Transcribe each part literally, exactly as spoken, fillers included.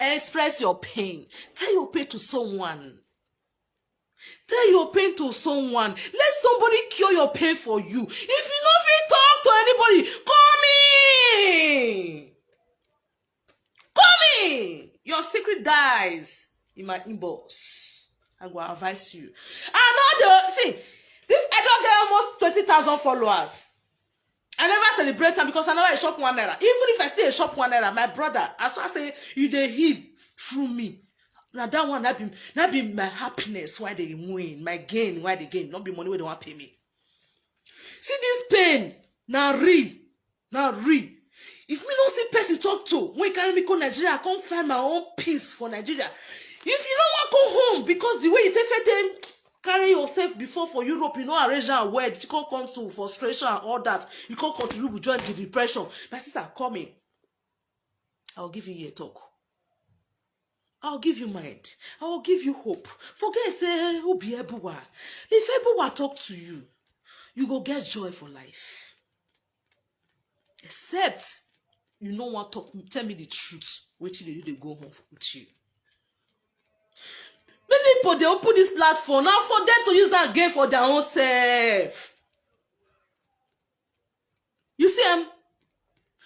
Express your pain. Tell your pain to someone. Tell your pain to someone. Let somebody cure your pain for you. If you no fit talk to anybody, call me. Call me. Your secret dies in my inbox. I go advise you. I know the see. If I don't get almost twenty thousand followers, I never celebrate am because I never dey chop one naira. Even if I still dey chop one naira, my brother, as far say you dey heal through me, na that one na be na be my happiness. Why they win? My gain? Why they gain? Not be money wey they want pay me. See this pain, na real, na real. If me no see person talk to, when carry me go Nigeria, I come find my own peace for Nigeria. If you no wan come home because the way you take fit them carry yourself before for Europe, you know, arrange and word, you can't come to frustration and all that. You can't contribute with join the depression. My sister, call me. I'll give you a talk. I'll give you mind. I will give you hope. Forget say who be Ebuwa. If Ebuwa talk to you, you go get joy for life. Except you no wan talk, tell me the truth. Wetin dey do dey go on with you? Many people dey open this platform now for them to use that game for their own self. You see, um,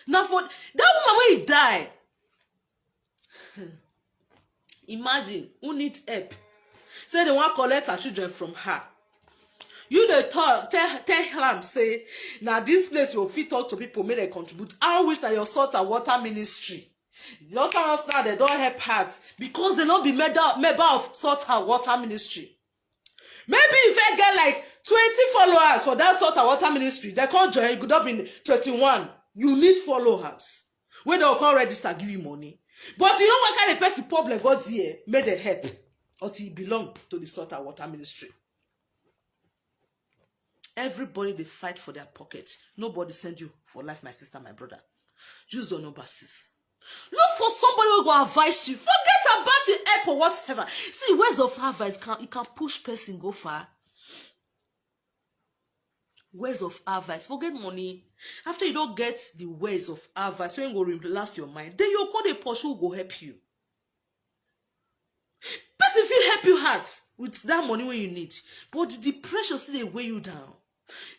now for that woman when he die, imagine who need help. Say they want collect her children from her. You dey talk, tell tell am say na this place you fit talk to people make they contribute. I wish that your salt and water ministry. Just now they don't help her because they not be member member of salt and water ministry. Maybe if I get like twenty followers for that salt and water ministry, they can't join. You could have been twenty-one. You need followers. When they come register, give you money. But you know what kind of person problem got here? Make them help. Or he belong to the salt and water ministry. Everybody they fight for their pockets. Nobody send you for life, my sister, my brother. Use your number, sis. Look for somebody who go advise you. Forget about your help or whatever. See, words of advice can it can push person go far. Words of advice. Forget money. After you don't get the words of advice, when go last your mind, then you call the push who go help you. Person fit help you out with that money when you need, but the depression still dey weigh you down.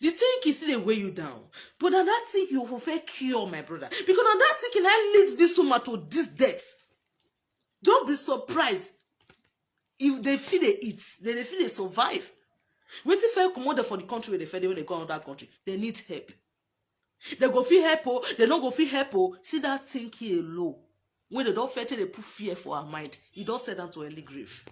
The thinking still dey weigh you down. But na that thinking you go fit cure, my brother. Because na that thinking na lead this woman to this death. Don't be surprised if they feel they eat, they, they feel they survive. Wetin fit comot them for the country where they feel they when they go another country, they need help. They go fit help o, they no go fit help o. See that thinking alone. When they don't fit they put fear for her mind, you don't set down to early grave.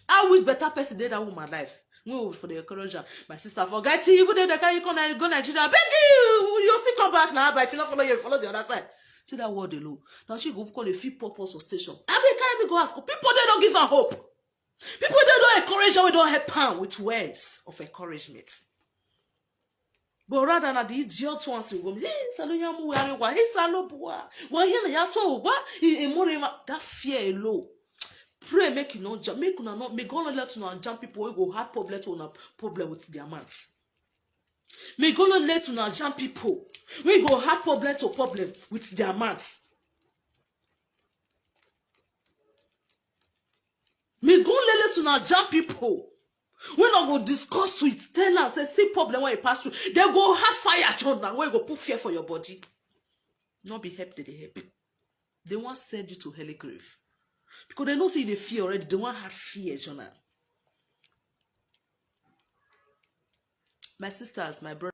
I wish better person did that woman life. No, for the encourage her. My sister, forget it. Even if they carry you come Ni- go Nigeria, beg you, you still come back now. But if you not follow you, follow the other side. See that word alone. Now she go call a few purpose for station. I be carry me go ask people they don't give her hope. People they don't encourage her, we don't help her with words of encouragement. But rather na the idiot ones will go, hey, Salo Yamu, where you are? Hey, Salo Bua, why you are so? What? That fear alone. Pray make you not jump, make una not, may God not let una jump people who go have problem to una problem with their mouths. May God not let una jump people who go have problem to problem with their mouths. May God not let una jump people when I go discuss with, tell am say see problem wey you pass through. They go have fire join am wey go put fear for your body. No be help they dey help. They wan send you to hell grave because they know say you dey fear already. They wan have fear join am. My sisters, my brothers.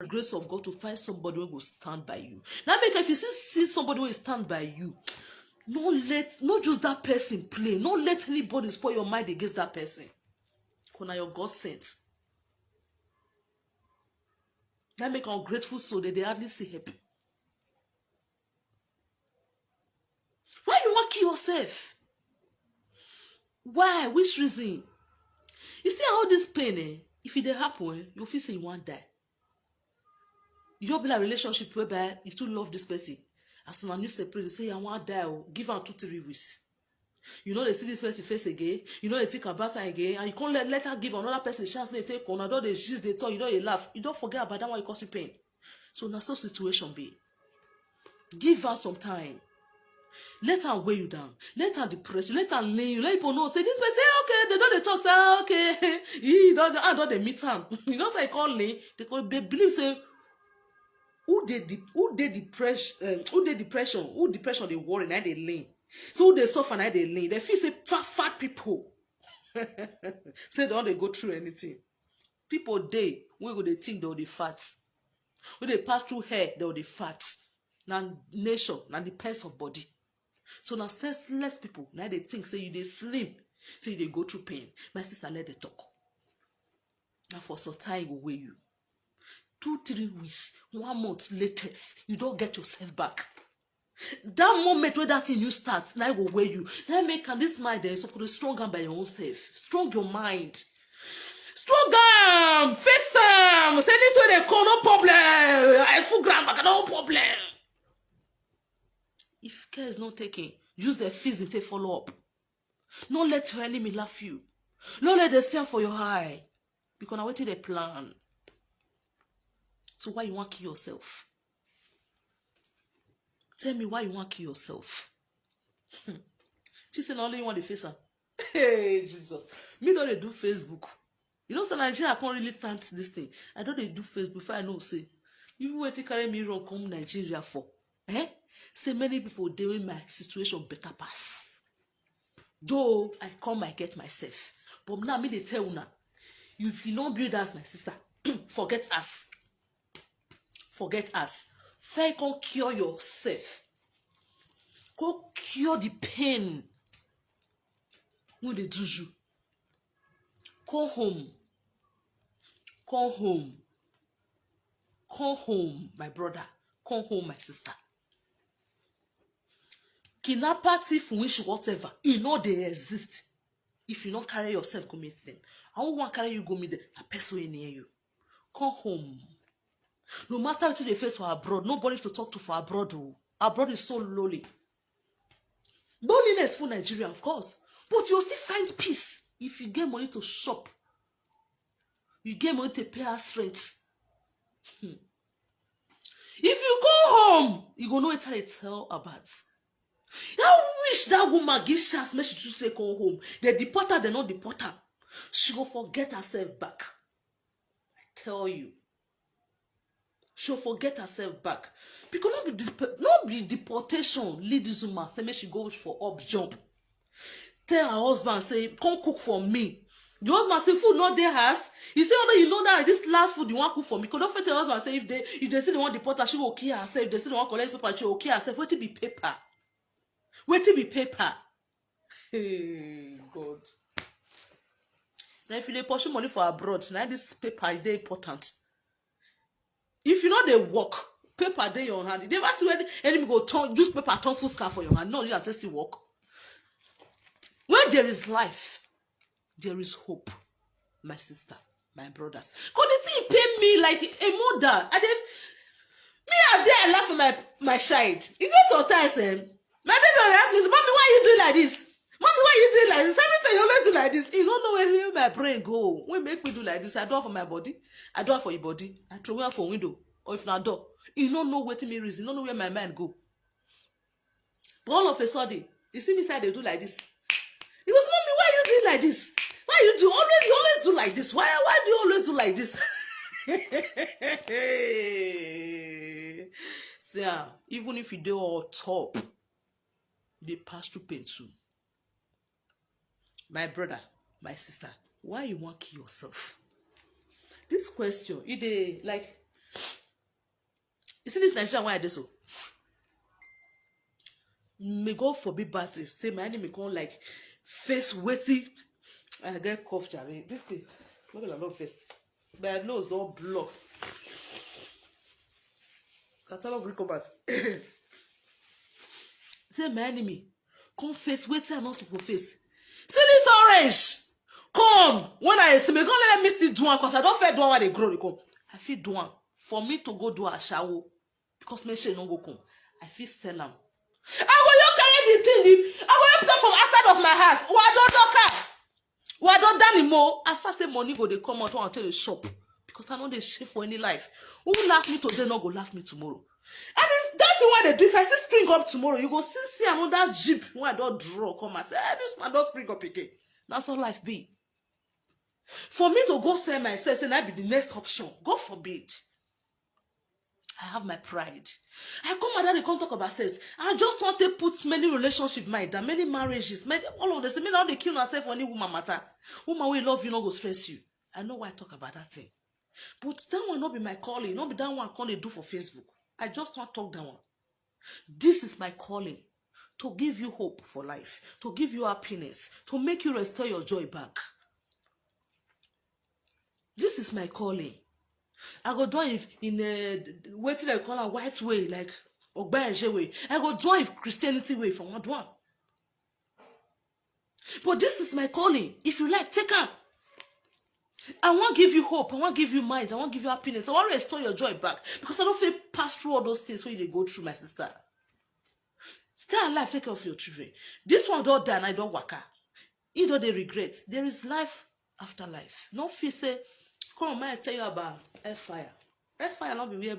the grace of God to find somebody who will stand by you. Now, make if you see, see somebody who will stand by you, no let, no just that person play. No let anybody spoil your mind against that person. Kona your God sent. That make ungrateful soul that they hardly see help. Why you wan kill yourself? Why? Which reason? You see all this pain, eh? If it dey happen, eh, you feel say you wan die. You be like relationship whereby you too love this person. As soon as you separate, you say, "I wan die," oh, give am two, three weeks. You know they see this person face again. You know they think about her again. And you can't let, let her give another person chance. May take on. I don't they just they talk. You don't they laugh. You don't forget about that one. It cause you pain. So na so situation be. Give her some time. Let her weigh you down. Let her depress you. Let her lean you. Let people know. Say this way. Say okay. They don't they talk. Say okay. You don't. I don't they meet am. You know say call lean. They call. They believe say who they de- who they depression um, who they depression who depression they worry now they lean. So who they suffer now they lean. They feel say fat fat people. Say they don't they go through anything. People they we go they think they will they fat. When they pass through hair they will they fat. Na nature na the pest of body. So na senseless people now they think say you they slim, say you they go through pain. My sister, let the talk. Now for some time go weigh you. Two, three weeks, one month latest, you don't get yourself back. That moment where that thing you start, now go weigh you. Now make can this mind there so could strong am by your own self. Strong your mind. Strong am, face am. Say this way they call no problem. I full ground back, no problem. If care is not taken, use the fees to follow up. No let your enemy laugh you. No let them stand for your eye. Because now waiting they plan. So why you want to kill yourself? Tell me why you want to kill yourself. She said only you want to face her. Hey Jesus. Me no dey do Facebook. You know say Nigeria can't really stand this thing. I don't dey do Facebook before I know say. Even wait to carry me run come Nigeria for. Eh? Say many people doing my situation better pass. Though I come, I get myself. But now me they tell una, if you don't build us, my sister, forget us. Forget us. First, come cure yourself. Go cure the pain. When they do you, come home. Come home. Come home, my brother. Come home, my sister. Kidnapper, thief, witch, whatever, e no dey exist. If you no carry yourself go meet them, I won't want carry you go meet them. A person wey near you, come home. No matter what they face for abroad, nobody to talk to for abroad. Oh, abroad is so lonely. Loneliness for Nigeria, of course, but you'll still find peace if you get money to shop. You get money to pay house rent. Hmm. If you go home, you go know what I tell about. I wish that woman give chance, make she choose to go home. They deport her, they not deport her. She go forget herself back. I tell you. She'll forget herself back. Because not be, dep- not be deportation lead this woman. Say make she go for up jump. Tell her husband, say, come cook for me. The husband say, food not there house. You say, although you know that this last food you want cook for me. Could not tell husband say if they if they say they want deport her, she will kill herself. If they say they want collect paper, she will kill herself. Wait to be paper. Wait to be paper. Hey God. Now if you dey pursue money for abroad, now this paper is dey important. If you know they work, paper dey your hand. You never see when enemy go turn use paper turn full scar for your hand. No, you are still work. When there is life, there is hope, my sister, my brothers. Cause the thing pain me like a mother. I dey me I dey I laugh for my my child. You know sometimes eh, my baby will ask me, mommy, why you do like this? Mommy, why you do like this? Everything you always do like this. You don't know where my brain go. When make me do like this, I do it for my body. I do it for your body. I throw it for window. Or if not door, you don't know what me reason. You don't know where my mind go. But all of a sudden, you see me say they do like this. He goes, mommy, why you doing like this? Why you do always you always do like this? Why why do you always do like this? See, ah, even if you do all top, they pass through pain too. My brother, my sister, why you want kill yourself? This question, it dey like You see this Nigeria why I dey so? May God forbid bad thing. Say my enemy come like face wetin I get cough jare. This thing, no be like no face. My nose don block. Catalog recombats. Say my enemy come face wetin I no suppose face. See this orange. Come, when I see me, come let me see do one, cause I don't fair do one when they grow. They come. I feel do one for me to go do a shower because me shey no go come. I feel sell am. I go you carry the thing. I go you put am from outside of my house. Why don't talk am? Why don't Danny Mo? I start say money go they come out until they shop because I know they shame for any life. Who laugh me today, not go laugh me tomorrow. And if that thing why they do, if I see spring up tomorrow, you go see see another jeep when I don't draw come and say, hey, this man don't spring up again. That's how life be. For me to go sell myself, say I be the next option. God forbid. I have my pride. I come and they come talk about sex. I just want to put many relationship mind down, many marriages, many, all of this. Me now they kill myself for any woman matter. Woman will love you, not go stress you. I know why I talk about that thing. But that one not be my calling, not be that one I can't do for Facebook. I just want to talk that one. This is my calling to give you hope for life, to give you happiness, to make you restore your joy back. This is my calling. I go do it in a wetin I call a white way, like Ogbaeje way. I go do it Christianity way for one do am. But this is my calling. If you like, take am. I wan give you hope. I wan give you mind. I wan give you happiness. I wan restore your joy back because I don't feel pass through all those things when you go through, my sister. Stay alive, take care of your children. This one don't die and I don't waka. You don't they regret. There is life after life. No fear say, come, I tell you about hellfire. Hellfire not be where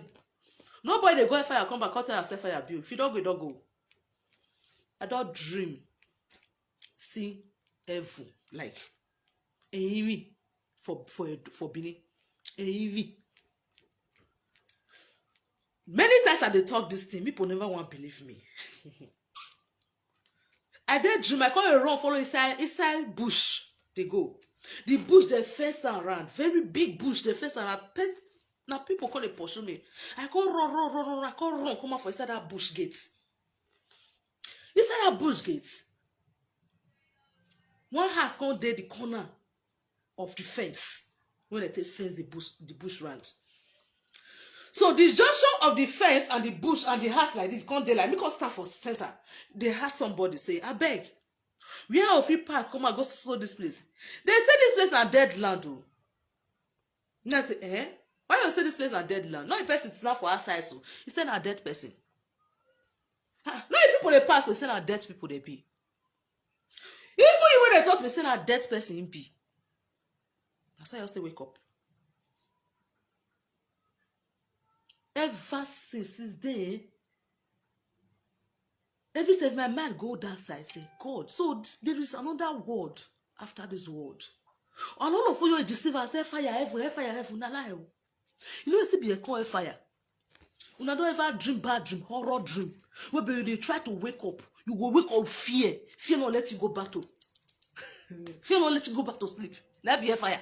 nobody they go hellfire come back, come tell us hellfire be. If you don't go, you don't go. I don't dream. See heaven like Eyimi for for for Benin. Eyimi. Many times I dey talk this thing, people never want believe me. I dey dream, I call a run follow inside inside bush. They go. The bush they fence around, very big bush they fence around. Pe- Now people call it pursue me. I call run, run, run, run, I call run, come out for inside that bush gate. Inside that bush gate, one house come dey the corner of the fence when they take fence the bush, the bush round. So the junction of the fence and the bush and the house like this come dey like me come stand for center. They ask somebody say, I beg, where of you pass come and go so this place? They say this place na dead land o. Now I say, eh? Why you say this place na dead land? Not a person is not for outside so. He said na dead person. Ha, no, if people they pass, they say na dead people they be. If you when they talk, they say na dead person him be. That's why I stay wake up. Ever since since then, every time my mind go that side, say, God, so th- there is another world after this world. And all of you deceive us, say fire heaven, eh, fire heaven, na lie. O. You know what be a call fire? Una don't ever dream bad dream, horror dream. Where be you dey try to wake up, you go wake up fear. Fear not let you go back to fear not let you go back to sleep. That be a fire.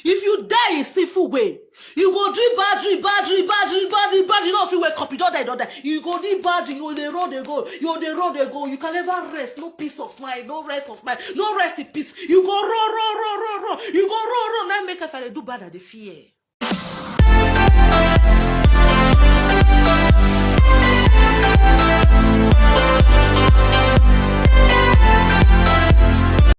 If you die in sinful way, you go dream bad dream, bad dream, bad dream, bad dream, bad dream. Not if you wake up, you don't die, you don't die. You go dream bad dream, you dey run, they go, you dey run, they go. You can never rest, no peace of mind, no rest of mind, no rest in peace. You go run, run, run, run, run. You go run, run. Now make if I dey do bad, I dey fear.